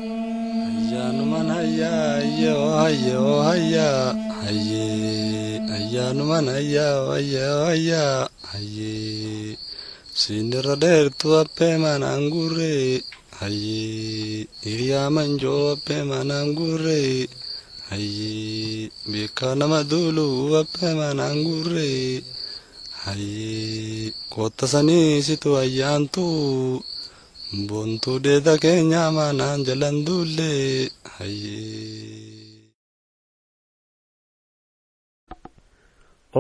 Ayyaanumaan hayyaa hayyoo hayyoo hayyaa hayyee ayyaanumaan hayyaa hayyoo hayyaa hayyee siinirra dheertuu appee manaan guurree hayyee hiriyaa manjoo appee manaan guurree hayyee beekaa nama duuluu appee manaan guurree hayyee kootta sanii situ ayyaantuu. Boontuu dheeda keenya manaan jalan duullee hayyee.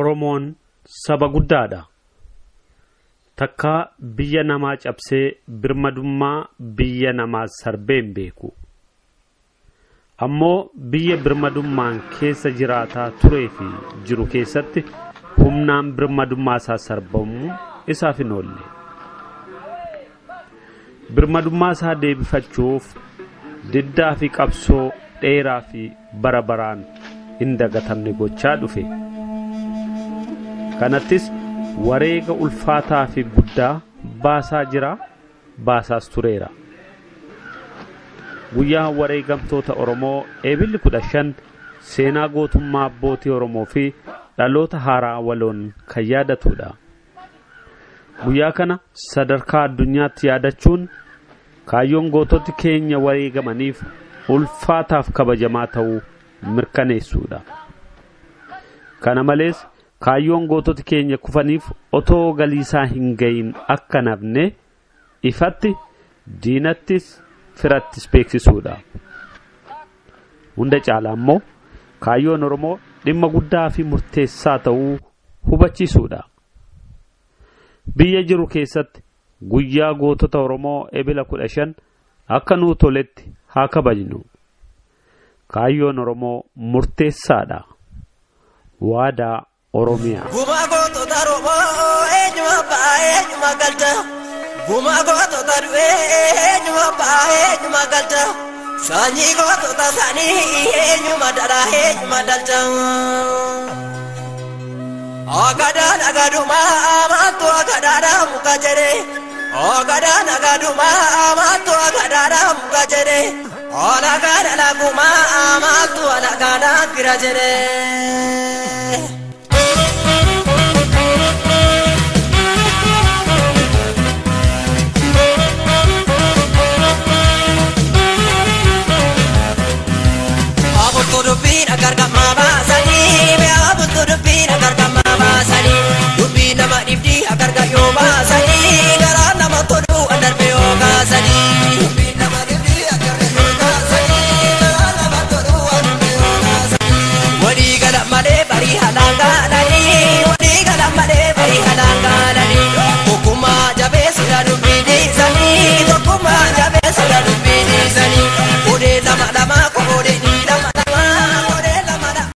Oromoon saba guddaadha. Takkaa biyya namaa cabsee birmadummaa biyya namaa sarbee hin beeku. Ammoo biyya birmadummaan keessa jiraataa turee fi jiru keessatti humnaan birmadummaa isaa sarbamuu isaaf hin oolle. Birmadummaa isaa deebifachuuf diddaa fi qabsoo dheeraa fi bara baraan hin dagatamne gochaa dhufe. Kanattis wareega ulfaataa fi guddaa baasaa jira, baasaas tureera. Guyyaa wareegamtoota Oromoo Eebilli 15 seenaa gootummaa abbootii Oromoo fi dhaloota haaraa waloon kan yaadatudha. Guyyaa kana sadarkaa addunyaatti yaadachuun kaayyoon goototi keenya wareegamaniif ulfaataaf kabajamaa ta'uu mirkaneessuudha. Kana malees kaayyoon goototi keenya kufaniif otoo galiisaa hin gahin akka nafne ifatti diinattis firattis beeksisuudha. Hunda caalaa immoo kaayyoon Oromoo dhimma guddaa fi murteessaa ta'uu hubachiisuudha. Biyya jiru keessatti guyyaa gootota Oromoo Ebila 15 akka nuu toletti haa kabajnu. Kaayyoon Oromoo murteessaadha. Waadaa Oromiyaa. Gumaa gootota Oromoo eenyuma abbaa eenyuma galcha. Gumaa gootota du'ee eenyuma abbaa eenyuma galcha. Sanyii gootota sanii eenyuma daraa eenyuma dalcha. Ogadaan agadumaa maaltu agadaadhaa muka jedhee. Ogadaan agadumaa maaltu agadaadhaa muka jedhee. Olagaan alagumaa maaltu alagaadhaa fira jedhee. Abultuu dubbiin agargamaa baasanii abultuu dubbiin agargamaa baasanii dubbii nama dhibdii agarga yoo baasanii garaa nama toluu darbe yoo kaasanii. Dubbii nama dhibdii agarga yoo kaasanii garaa nama toluu darbe yoo kaasanii. Walii gala malee barii halaan gaala.